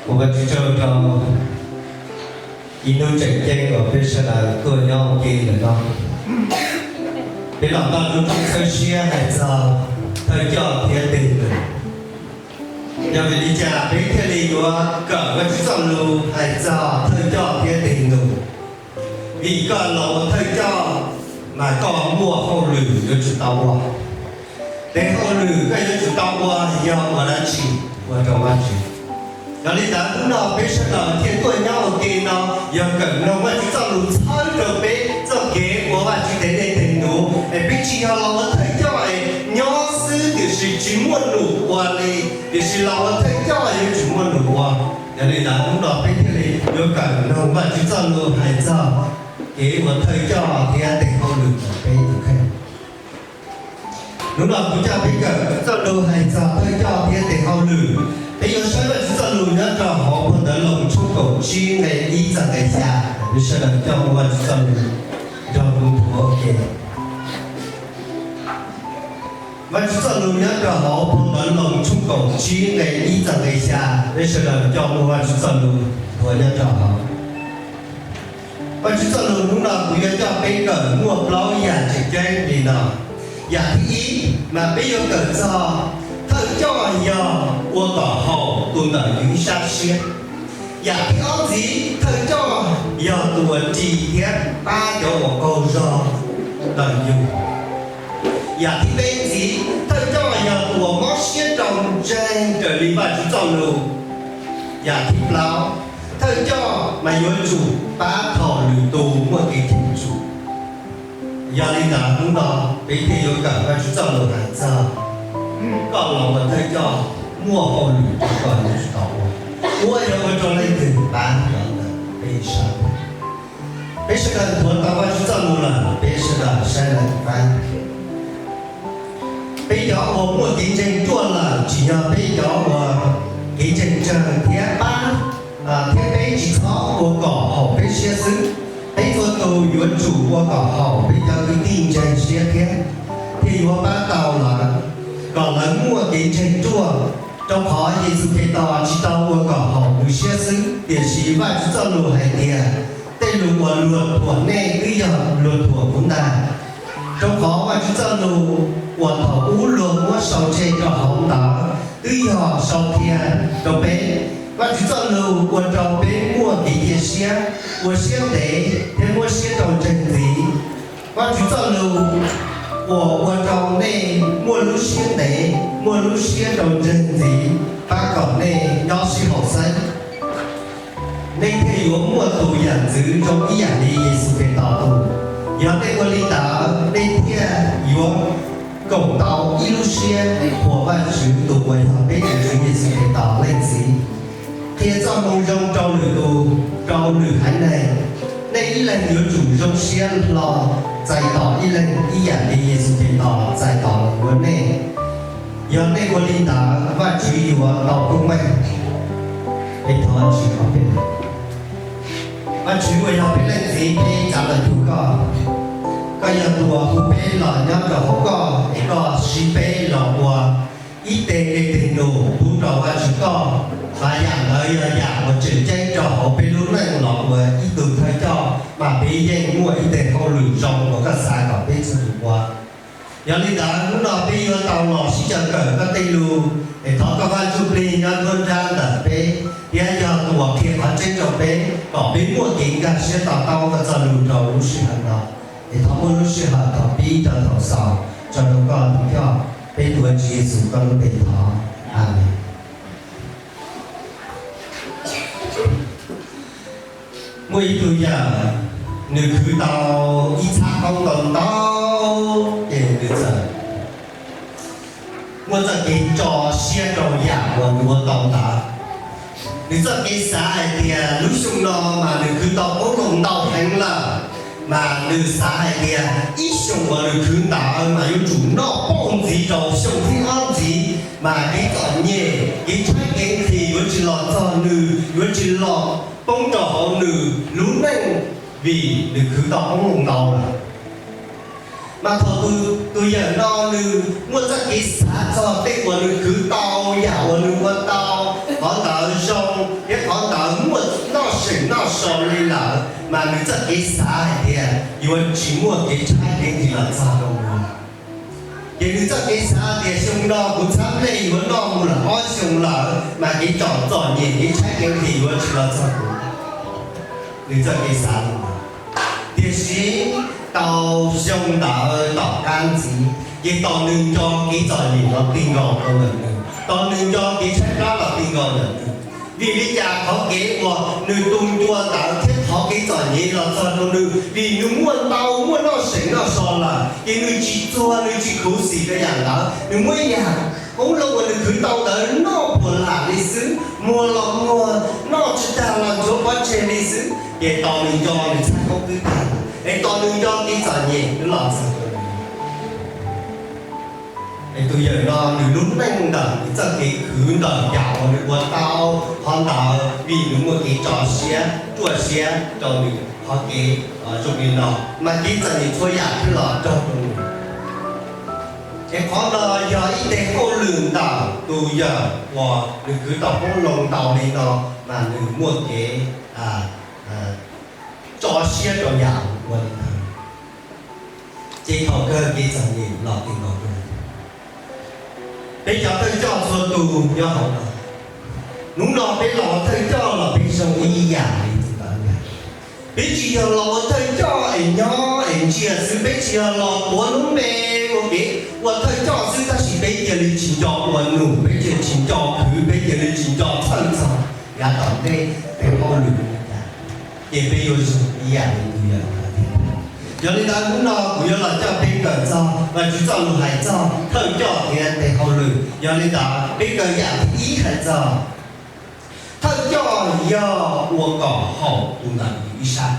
Ua Vajtswv tsaug rau ib hnub tseem ceeb uas peb sawv daws tuaj nyob ua ke ntawm no. Peb los noj lub rooj txhawb siab hais txog thawj coj thiab tes nus. Yog vim li cas peb thiaj li yuav kawm Vajtswv txoj lus hais txog thawj coj thiab tes nus? Vim koj los ua thawj coj mas koj muaj hauj lwm yuav tsum tau ua. Tes hauj lwm koj yuav tsum tau ua yog ua dab tsi? Ua rau Vajtswv. Yog li ntawd hnub no peb sawv daws thiaj tuaj nyob ua ke no, yog kawm mloog Vajtswv txoj lus txhawb rau peb txoj kev ua Vajtswv tes dej tes nus, es peb tsis yog los ua thawj coj es nyob xwb tiam sis tsis muaj num ua li, tiam sis los ua thawj coj yuav tsum muaj num ua. Yog li ntawd hnub no peb thiaj li yuav kawm mloog Vajtswv txoj lus hais txog kev ua thawj coj thiab tes hauj lwm rau peb tus kheej. Hnub no kuv coj peb kawm txoj lus hais txog thawj coj thiab tes hauj lwm. Peb yuav saib Vajtswv txoj lus nyob rau hauv phau ntawv Loos tshooj kaum tsib nqe ib txog nqe xya. Peb sawv daws coj mus Vajtswv txoj lus nrog kuv ua ke. Vajtswv txoj lus nyob rau hauv phau ntawv Loos tshooj kaum tsib nqe ib txog nqe xya. Peb sawv daws coj mus Vajtswv txoj lus nyob rau hauv. Vajtswv txoj lus hnub no kuv yuav coj peb kawm muaj plaub yam tseem ceeb li no. Yam thib ib mas peb yuav kawm txog thawj coj yog ua kom haum tus ntawm yus ib sab siab. Yam thib ob ntxiv, thawj coj yog tus uas ris thiab pab cov uas qaug zog ntawm yus. Yam thib peb ntxiv, thawj coj yog tus uas mob siab rau ntseeg raws li Vajtswv txoj lus. Yam thib plaub, thawj coj mas yuav tsum pab thaum lwm tus muaj kev cheem tsum. Yog li ntawd hnub no peb thiaj yuav kawm Vajtswv txoj lus hais txog koj los ua thawj coj muaj hauj lwm rau koj yuav tsum tau ua. Ua yuav ua rau leej twg pab cov ntawm peb sab. Peb sawv daws nthuav tau Vajtswv txoj lus lawm, peb sawv daws saib lawm pab. Peb cov uas muaj kev ntseeg ruaj lawm tsis yog peb cov uas kev ntseeg tsawg thiab pab, thiab peb tsis txhob ua kom haum peb siab xwb. Peb txhua tus yuav tsum ua kom haum peb cov kwv tij ntseeg siab thiab, thiaj yuav pab tau lawv kom lawv muaj kev ntseeg ruaj. Rau qhov Yexus Khetos tsis tau ua kom haum nws siab xwb, tiam sis Vajtswv txoj lus hais tias, tej lus uas luag thuam nej twb yog luag thuam kuv ntag. Rau qhov Vajtswv txoj lus uas thaum ub luag muab sau tseg rau hauv ntawd twb yog sau qhia rau peb. Vajtswv txoj lus ua rau peb muaj kev cia siab, ua siab ntev thiab muab siab rau ntseeg ntxiv. Vajtswv txoj lus uas ua rau nej muaj lub siab ntev, muaj lub siab rau ntseeg ntxiv, pab kom nej nyob sib haum xeeb. Nej thiaj yuav muaj tus yam ntxwv zoo ib yam li Yexus Khetos tus. Yog nej ua li ntawd, nej thiaj yuav koom tau ib lub siab qhuas Vajtswv tus uas yog peb tus Tswv Yexus Khetos Leej Txiv, qhia txoj moo zoo rau lwm tus, rau lwm haiv neeg. Nej ib leeg yuav tsum zoo siab hlo txais tos ib leeg ib yam li Yexus Khetos txais tos los ua nej. Yog nej ua li ntawd, Vajtswv yuav tau koob meej. Peb thov Vajtswv qhov peb Vajtswv uas yog peb Leej Txiv, peb cav lawm tus koj. Koj yog tus uas hu peb los nyob rau hauv koj, es koj siv peb los ua ib teg dej teg num pub rau Vajtswv koj. Mas yam ntawd yog yam uas tseem ceeb rau hauv peb lub neej los ua ib tug thawj coj, mas peb yeej muaj ib teg hauj lwm zoo uas koj xav kom peb txhua tus ua. Yog li ntawd hnub no peb yuav tau los sib caw kawm koj tej lus, es thov koj Vaj Ntsuj Plig nyob nruab nrab ntawm peb, thiab yog tus uas qhia qhov tseeb rau peb kom peb muaj kev nkag siab to taub koj txoj lus rau lub sij hawm no. Es thov muaj lub sij hawm thaum pib rau thaum xaus tso rau koj tus coj, peb tuav Tswv Yexus koj lub npe thov. Amees. Muaj ib tug yawm, nws khwv tau ib txhab qoob ntau ntau, ces nws txawm muaj txoj kev tso siab rau yam uas nws ua tau ntawd. Nws txoj kev xav hais tias lub xyoo no mas nws khwv tau qoob loo ntau heev lawm, mas nws xav hais tias ib xyoos uas nws khwv ntawd mas yuav tsum noj pauj ntxiv rau xyoo thib ob ntxiv, mas kev txom nyem, kev tshaib kev nqhis yuav tsis los txog nws, yuav tsis los poob rau hauv nws lub neej, vim nws khwv tau qoob loo ntau lawm. Mas thaum tus yawm no nws muaj txoj kev xav txog tej uas nws khwv tau, yam uas nws ua tau, qhov ntawd zoo thiab so li lawm, mas nws txoj kev xav hais tias yuav tsis muaj kev tshaib kev nqhis los txog rau nws. Ces nws txoj kev xav tias xyoo no kuv txhab nplej yuav noj mus lawm ob xyoo lawm, mas kev txom txom nyem kev tshaib kev nqhis yuav tsis los txog kuv. Nws txoj kev xav li ntawd. Tiam sis tau xyoo ntawd tom qab ntxiv, ces tos nws nco kev txom nyem los ti nkaus rau ntawm nws, tos nws nco kev tshaib plab los ti nkaus ntawm nws. Vim li cas qhov kev uas nws tu ncua ntawd thiab qhov kev txom nyem los txog rau nws, vim nws muaj ntau muaj noj seem noj so lawm, ces nws tsis txuag, nws tsis khuv xim rau yam ntawd. Nws muab yam qoob loo uas nws khwv tau ntawd noj puas lam li xwb, muag los muag, noj tsis tag los ntxuav pov tseg li xwb. Ces tos nws nco nws txhab koob twb tag, es tos nws nco kev txom nyem twb los txog rau nws. Es tus yawm no nws lub neej ntawm nws txoj kev khwv ntawm yam uas nws ua tau qhov ntawd, vim nws muaj kev tso siab ruaj siab rau nws qhov kev zoo li no, mas kev txom nyem txhua yam thiaj los raug rau nws. Es qhov no yog ib teg hauj lwm ntawm tus yawm uas nws khwv tau qoob loo ntau li no, mas nws muaj kev tso siab rau yam ua li ntawd, ces thaum kawg kev txom nyem los ti nkaus rau. Peb cov thawj coj txhua tus nyob hauv no, hnub no peb los ua thawj coj los peb zoo ib yam li tus ntawd. Peb tsis yog los ua thawj coj es nyob es ntsia xwb, peb tsis yog los tuav lub npe ua kev ua thawj coj xwb, tab sis peb cia li tsis nco ua num, peb cia li tsis nco khwv, peb cia li tsis nco txhawj txog yav tom ntej peb hauj lwm li cas, ces peb yuav zoo ib yam li tus yawm ntawd thiab. Yog li ntawd hnub no kuv yuav los coj peb kawm txog Vajtswv txoj lus hais txog thawj coj thiab tes hauj lwm. Yog li ntawd peb kawm yam thib ib hais txog thawj coj yog ua kom haum tus ntawm yus ib sab.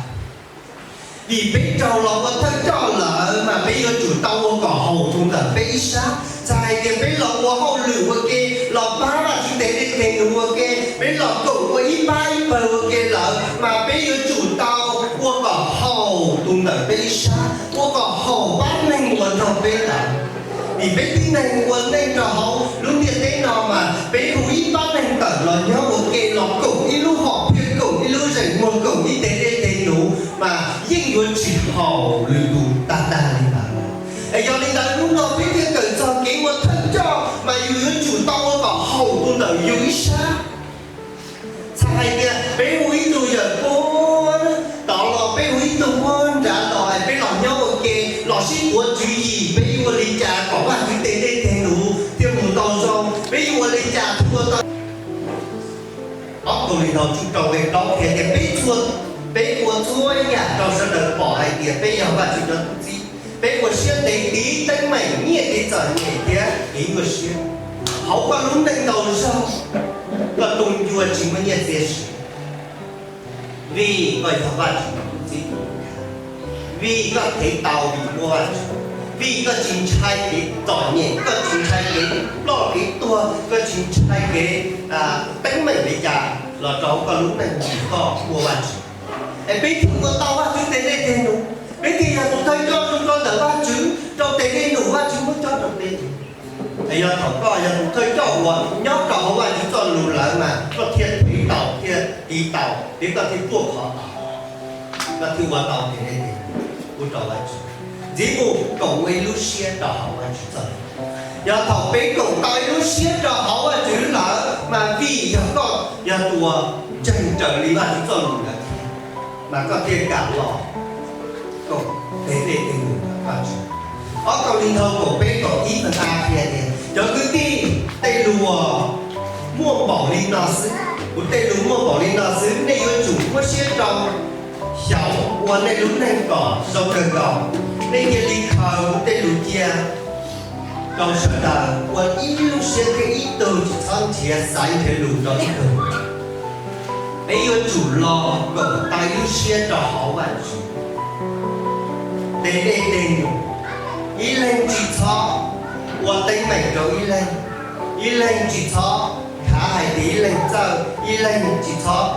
Vim peb raug los ua thawj coj lawm mas peb yuav tsum tau ua kom haum tus ntawm peb ib sab. Txawm hais tias peb los ua hauj lwm ua ke, los pab Vajtswv tes dej tes num ua ke, peb los koom ua ib pab ib pawg ua ke lawm, mas peb yuav tsum tau ua kom haum tus ntawm peb ib sab, ua kom haum pab neeg uas nrog peb lawm. Vim peb tib neeg ua neej rau hauv lub ntiaj teb no mas peb hu ib pab neeg tawm los nyob ua ke, los koom ib lub hom phiaj, koom ib lub zeem muag, koom ib tes dej tes num, mas yeej yuav tsis haum lwm tus tag tag li ntawd. Es yog li ntawd hnub no peb thiaj kawm txog kev ua thawj coj mas yus yuav tsum tau ua kom haum tus ntawm yus ib sab. Txhais hais tias peb hu ib tug yawm puag tod los, peb hu ib tug puag nrad los, es peb los nyob ua ke, los sib tuav tswv yim peb yuav ua li cas kom Vajtswv tes dej tes num thiaj mus tau zoo, peb yuav ua li cas thiaj ua tau. Ob Kauleethaus tshooj rau nqe plaub qhia tias peb txhua, peb ua txhua yam rau sawv daws pom hais tias peb yog Vajtswv cov tub txib. Peb ua siab ntev tiv teeb meem, nyiaj kev txom nyem thiab kev nyuaj siab. Hauv koj lub neej ntau zaug koj tu ncua tsis muaj nyiaj txiag siv, vim koj yog Vajtswv cov tub txib, vim koj thev tau vim muaj Vajtswv, vim koj tsis ntshai kev txom nyem, koj tsis ntshai kev ploj kev tuag, koj tsis ntshai kev teeb meem li cas los rau koj lub neej vim koj muaj Vajtswv. Es peb thiaj ua tau Vajtswv tes dej tes num, peb thiaj yog tus thawj coj zoo rau ntawm Vajtswv, rau tes dej num Vajtswv muab cob rau peb. Es yog thaum koj yog tus thawj coj uas nyob rau hauv Vajtswv txoj lus lawm mas koj thiaj thev tau, thiaj tiv tau, thiab koj thiaj ruaj khov tau, koj thiaj ua tau tes dej tes num pub rau Vajtswv. Ntxiv mus koom ua ib lub siab rau hauv Vajtswv txoj lus. Yog thaum peb koom tau ib lub siab rau hauv Vajtswv lawm mas vim yog koj yog tus uas ntseeg raws li Vajtswv txoj lus lawm, mas koj thiaj kam los koom tes dej tes num rau Vajtswv. Ob Kauleethaus kaum peb kaum ib qhia tias, cov kwv tij, tej lus uas muaj npaum li no xwb, kuv tej lus muaj npaum li no xwb, nej yuav tsum muab siab rau xyaum ua nej lub neej kom zoo kawg nkaus. Nej cia li khaws kuv tej lus cia rau sawv daws ua ib lub siab thiab ib tug, tsis txhob nrhiav xaiv nrhiav lus rau ib tug. Peb yuav tsum los koom tau ib lub siab rau hauv Vajtswv tes dej tes num. Ib leeg tsis txhob ua teeb meem rau ib leeg, ib leeg tsis txhob khav hais tias ib leeg txawj, ib leeg tsis txhob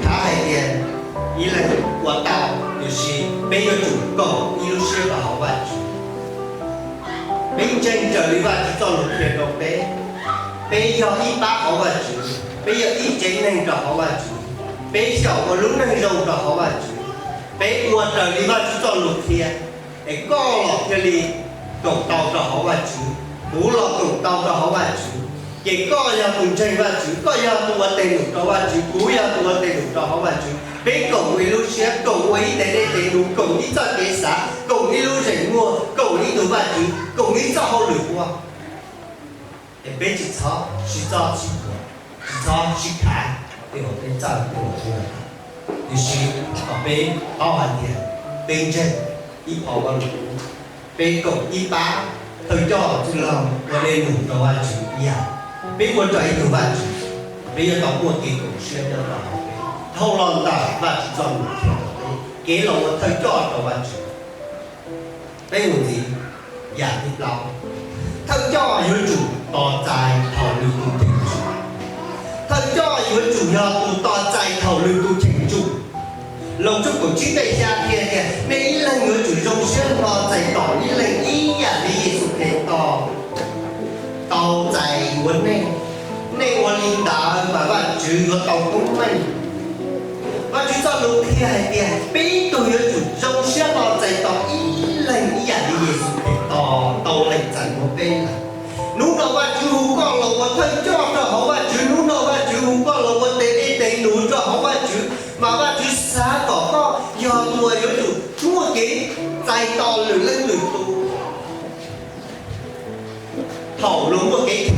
khav hais tias ib leeg ua tau, tiam sis peb yuav tsum koom ib lub siab rau hauv Vajtswv. Peb ntseeg raws li Vajtswv txoj lus qhia rau peb, peb yog ib pab hauv Vajtswv, peb yog ib tsev neeg rau hauv Vajtswv. Peb xyaum ua lub neej zoo rau hauv Vajtswv, peb ua raws li Vajtswv txoj lus qhia, es koj los thiaj li koom tau rau hauv Vajtswv, kuv los koom tau rau hauv Vajtswv. Ces koj yog tus ntseeg Vajtswv, koj yog tus ua tes num rau Vajtswv, kuv yog tus ua tes num rau hauv Vajtswv. Peb koom ua ib lub siab, koom ua ib tes dej tes num, koom ib txoj kev xav, koom ib lub zeem muag, koom ib tug Vajtswv, koom ib txoj hauj lwm ua. Es peb tsis txhob sib txob sib tuav, tsis txhob sib khav, tej uas peb txawj tej uas peb ua tau. Tiam sis kom peb paub hais tias peb ntseeg ib qho Vajluskub, peb koom ib pab thawj coj txwj laug ua dej num rau Vajtswv ib yam, peb ua raws ib tug Vajtswv, peb yuav tau muaj kev koom siab nyob rau hauv peb. Dhau los ntawm Vajtswv txoj lus qhia rau peb kev los ua thawj coj rau Vajtswv, peb mus ntxiv. Yam thib plaub, thawj coj yuav tsum tos txais thaum lwm tus cheem tsum. Thawj coj yuav tsum yog tus tos txais thaum lwm tus cheem tsum. Loos tshooj kaum tsib nqe xya qhia tias nej ib leeg yuav tsum zoo siab hlo txais tos ib leeg ib yam li Yexus Khetos tau txais ua nej. Nej ua li ntawd mas Vajtswv yuav tau koob meej. Vajtswv txoj lus qhia hais tias peb ib tug yuav tsum zoo siab hlo txais tos ib leeg ib yam li Yexus Khetos tau lees txais ua peb lawm. Hnub no Vajtswv hu koj los ua thawj coj rau hauv Vajtswv, hnub no Vajtswv hu koj los ua tes dej tes num rau hauv Vajtswv, mas Vajtswv xav kom koj yog tus uas yuav tsum muaj kev txais tos lwm leej lwm tus. Thaum luag muaj kev